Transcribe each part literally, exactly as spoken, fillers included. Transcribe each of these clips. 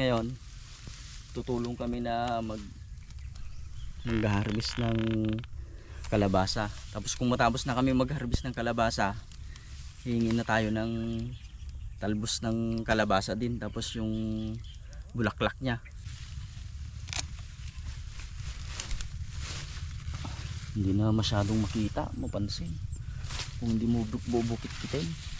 Ngayon, tutulong kami na mag mag-harvest ng kalabasa. Tapos kung matapos na kami mag-harvest ng kalabasa, hihingi na tayo ng talbos ng kalabasa din, tapos yung bulaklak niya. Hindi na masyadong makita, mapansin. Kung hindi mo bu-, bubukit-kitin.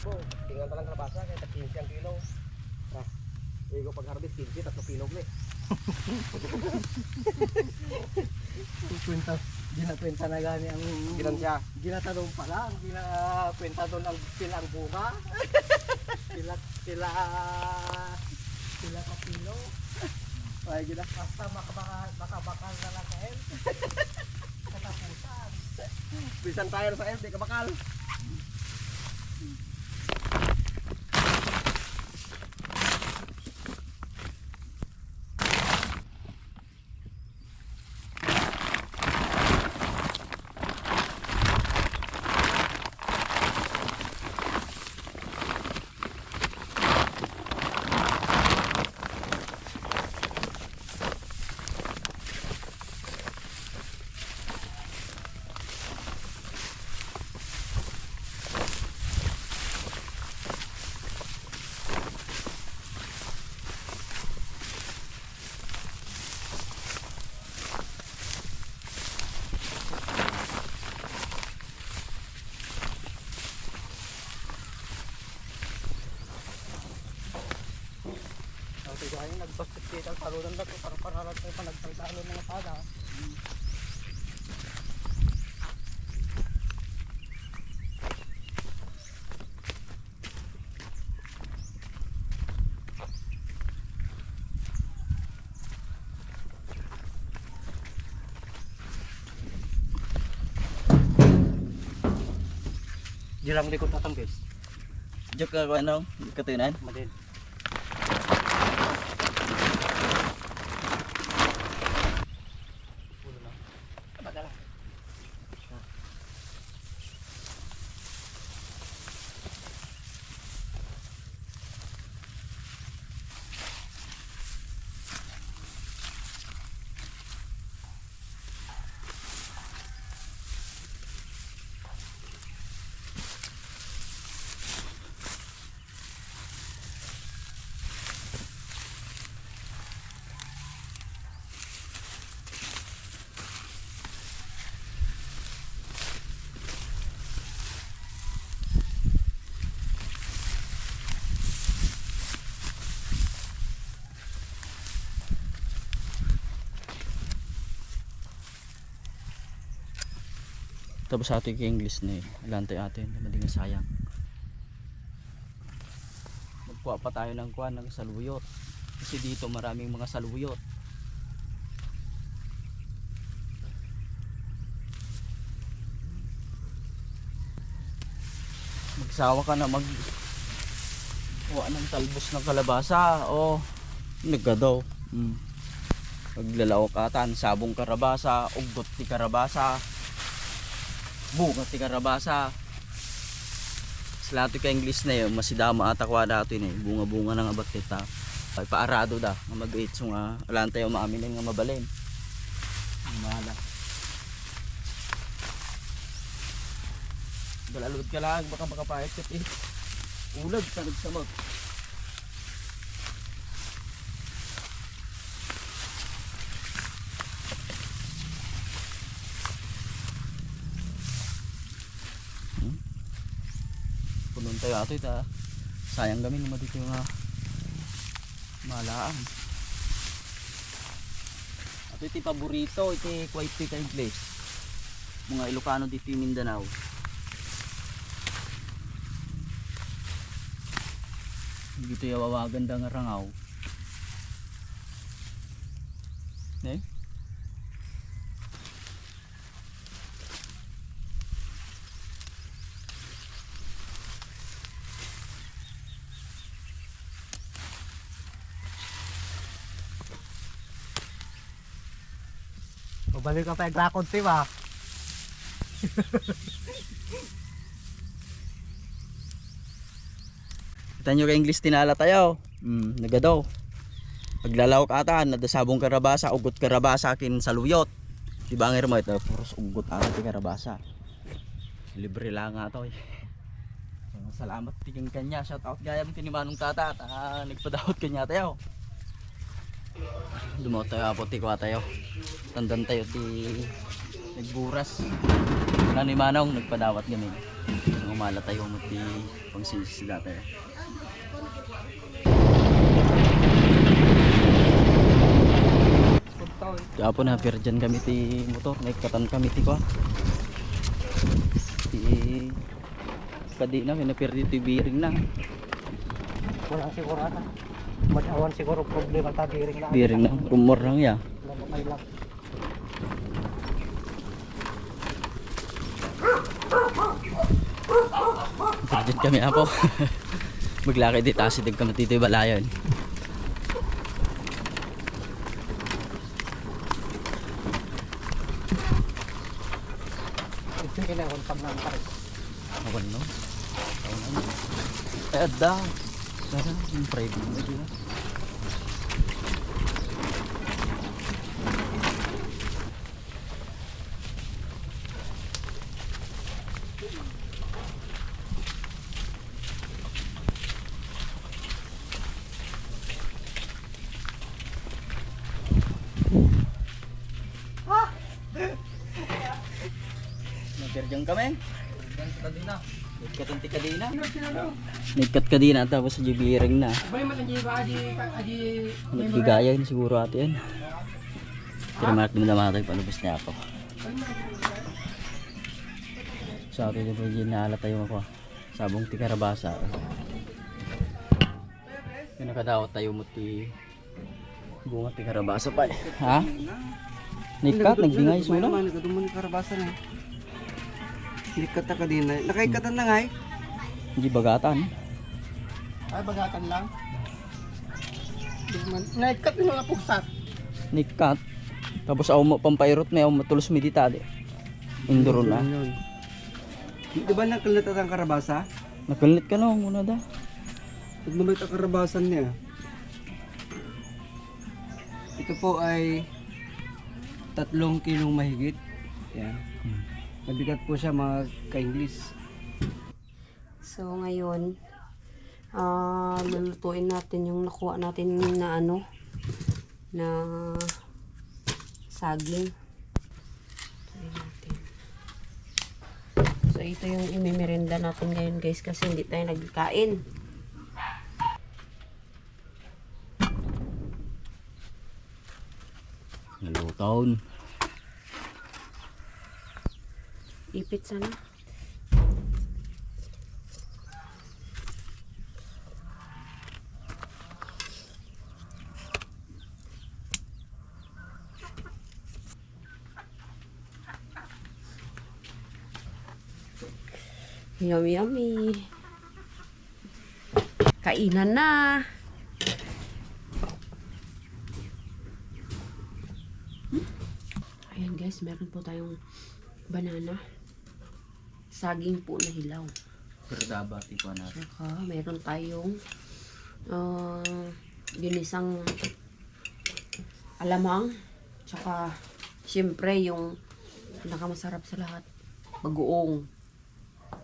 Bo, tingnan talang kalabasa, kaya tag quince ang kilo. Ah, igo pag-harvest, quince, tatlo kilo, eh. Kwenta, ginakwenta na gani ang ginansya. Ginatadong pa lang, ginakwenta doon ang pila ang bunga. Pila, pila, pila ka kilo. Ay, gina- Basta makabaka-, makabakal na lang sa health. Katapusan. Bisan tayo sa health, di kabakal. Ang tigayan, nagbasket kita ang saludan na to, parang paralat tayo pa nagsaldahan ng mga pada. Di lang likod tatang, guys. Joke ako, ano? Katunan? Madin. Ulo na. Padala. Tapos ato ika-English na eh. Ilan tayo atin? Madi nga sayang. Magkuha pa tayo ng kuwan, ng saluyot. Kasi dito maraming mga saluyot. Magsawa ka na mag kuha ng talbos ng kalabasa. Oh, nagkadaw. Hmm. Paglalawak atan, sabong karabasa, ugbot ti karabasa, bunga ti karabasa. Sila ti ka-English na yun, masidama ata kwa dati na yun. Bunga-bunga na nga ba't kita. Ay, paarado da, nga mag-eat, so nga, alam tayo maamin nga mabalin. Ang mahala. Balalod ka lang, baka makapahit ka, eh. Ulag, tanag sa mag. Hmm? Punon tayo ato ita. Sayang kami naman dito nga malaan. Ato iti paborito, iti kuwait ti ka-English. Mga Ilocano dito yung Mindanao. Dito yung awagan da nga rangaw. Ne? Balik ka pa yung rakod, di ba? Kita nyo ka English tinala tayo. Hmm, nagadaw. Paglalawak ata, nadasabong karabasa, ugot karabasa, kin saluyot. Di ba nga mo ito? Puros ugot ata ti karabasa. Libre lang nga to eh. Salamat ti kanya. Shout out gayam kin ni Manong Tata. Ta, nagpadawat kanya tayo. Dumaw tayo, apo, ti kua tayo. Tandan tayo ti nagburas. Ano ni Manong, nagpadawat kami. Umala tayo mo ti pangsisida tayo. Ti apo, na-perdian kami ti motor, naikkatan kami ti kua. Ti kadina, kaya na-perdi ti bearing na. Walang sigurado. Madawan siguro problema ta bearing na. Bearing na, rumor lang ya. Wala pa lang. Diyan kami, apo. Maglakay di tasi, di kami dito balayan. Ito yung kinakon pag nang pare. Awan, no? Awan, no? Eh, adda. Sana, yung private mo, di ba? Nagkargang kami. Nagkatan ti kadina. Nagkat kadina, tapos di bearing na. Nagbigayan siguro ata yan. Pero marat din naman tayo palabas niya ako. Sa atin yung pwede na ala tayo ako. Sabong ti karabasa. Yung nakadawat tayo mo ti bunga ti karabasa pa eh. Ha? Nagkat, nagbingay, suna? Naman, nagkatumo ni karabasa na eh. Nagkat na kadina. Nakaikatan na nga eh. Hindi bagatan. Ay, bagatan lang. Di man. Nagkat yung mga pugsa. Nagkat. Tapos ako mo pampairot may, ako matulos meditali. Induro na. Induro yun. Di ba nakalnat ang karabasa? Nakalnat ka na, muna da. Pag mamit ang karabasan niya. Ito po ay tatlong kilong mahigit. Yan. Hmm. Mabigat po siya, mga ka-English. So, ngayon, ah, lulutuin natin yung nakuha natin na ano, na saging. Try natin. So, ito yung imimerenda natin ngayon, guys, kasi hindi tayo nagkain. Naluton. Ipit sana. Yummy, yummy. Kainan na. Ayan guys, meron po tayong banana. Saging po na hilaw. Pero dapat ito na. Saka meron tayong, ah, ginisang alamang. Saka, siyempre, yung pinakamasarap sa lahat, bagoong.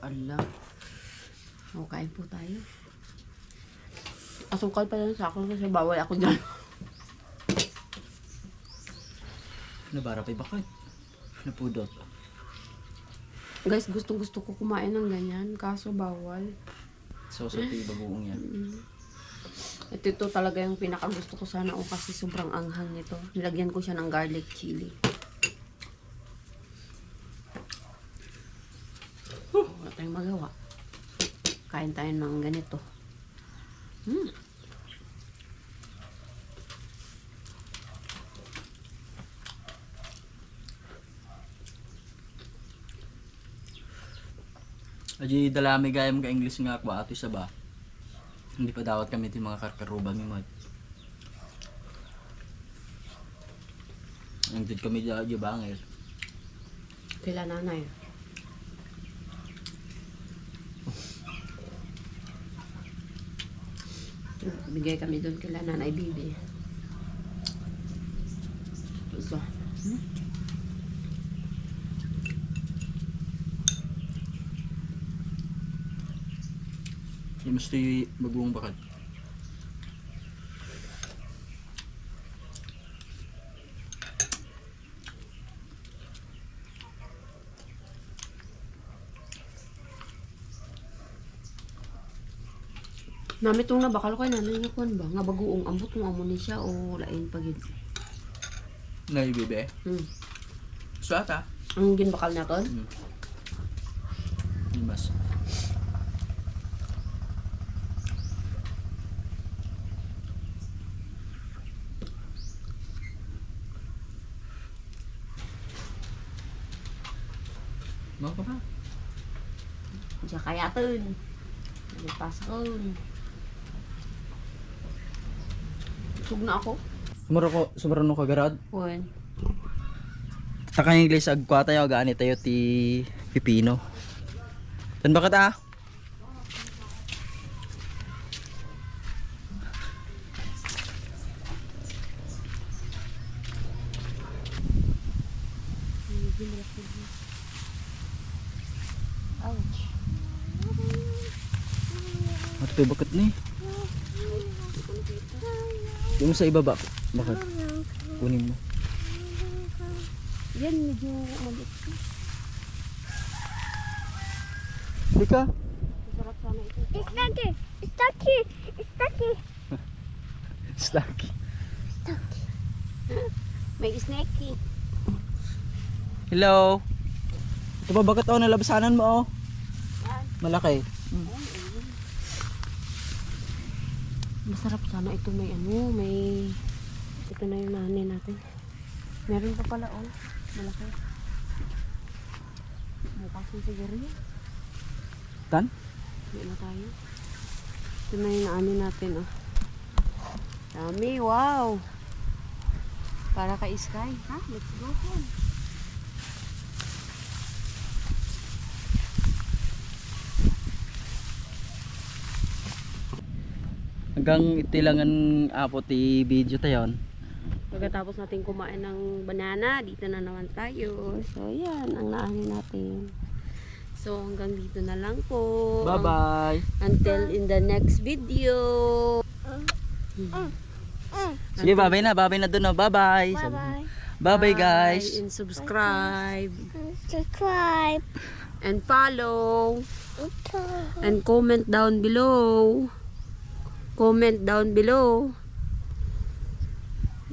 Ala. O, kain po tayo. Asukal pa yan sa akin kasi bawal ako dyan. Nabara pa yung bakit? Napudot. Guys, gustong gusto ko kumain ng ganyan, kaso bawal. So, sa bagoong yan. Mm. Ito, ito talaga yung pinakagusto ko sana, o, kasi sobrang anghang nito. Nilagyan ko siya ng garlic chili. Huh, wala tayong magawa. Kain tayo ng ganito. Hmm. Adi, dala mi gayam ka English nga akwa, ato isa ba? Hindi pa dawat kami ti mga karkaruba mi, mat. Nandun kami dyan, di bangir. Kila nanay. Bigay kami dun kila Nanay Bibi. So, hmm? Yung gusto yung bagoong bakat. Namitong na bakal ko ay nanay nga kuwan ba? Nga bagoong ambot nga amo ni siya o lain pa gid? Nay Bibi? Hmm. Suwata? Ang ginbakal naton? Hmm. Limas. Mao ka ba? Diya kayaten. Nagpaskon. Busog na ako. Sumaro ko, sumaro no kagarad? Wen. Takang English, agkua tayo, agaani tayo ti pipino. Tan bakit ah? Ouch. Ato bakit ni? Yung sa ibaba, bakit? Kunin mo. Yan, medyo maliit na. Di ka? Masarap sana ito. It's lucky. It's lucky. It's lucky. It's lucky. May snake eh. Hello. Ito ba, bakit, oh, nalabasanan mo, oh? Saan? Malaki. Hmm. Ay, ayun. Masarap sana ito, may ano, may, ito na yung naanin natin. Meron pa pala, oh. Malaki. Bukas na siguro yan. Tan? Uwi na tayo. Ito na yung naanin natin, oh. Dami, wow! Para kay Sky, ha? Let's go home. Hanggang iti langen, apo, ti video tayon. Pagkatapos natin kumain ng banana, dito na naman tayo. So, yan ang naanin natin. So, hanggang dito na lang po. Bye-bye. Until in the next video. Sige, bye-bye na, bye-bye na dun, no? Bye-bye. Bye-bye. Bye-bye, guys. And subscribe. Subscribe. And follow. Ito. And comment down below. Comment down below.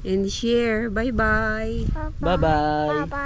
And share. Bye-bye. Bye-bye. Bye-bye. Bye-bye.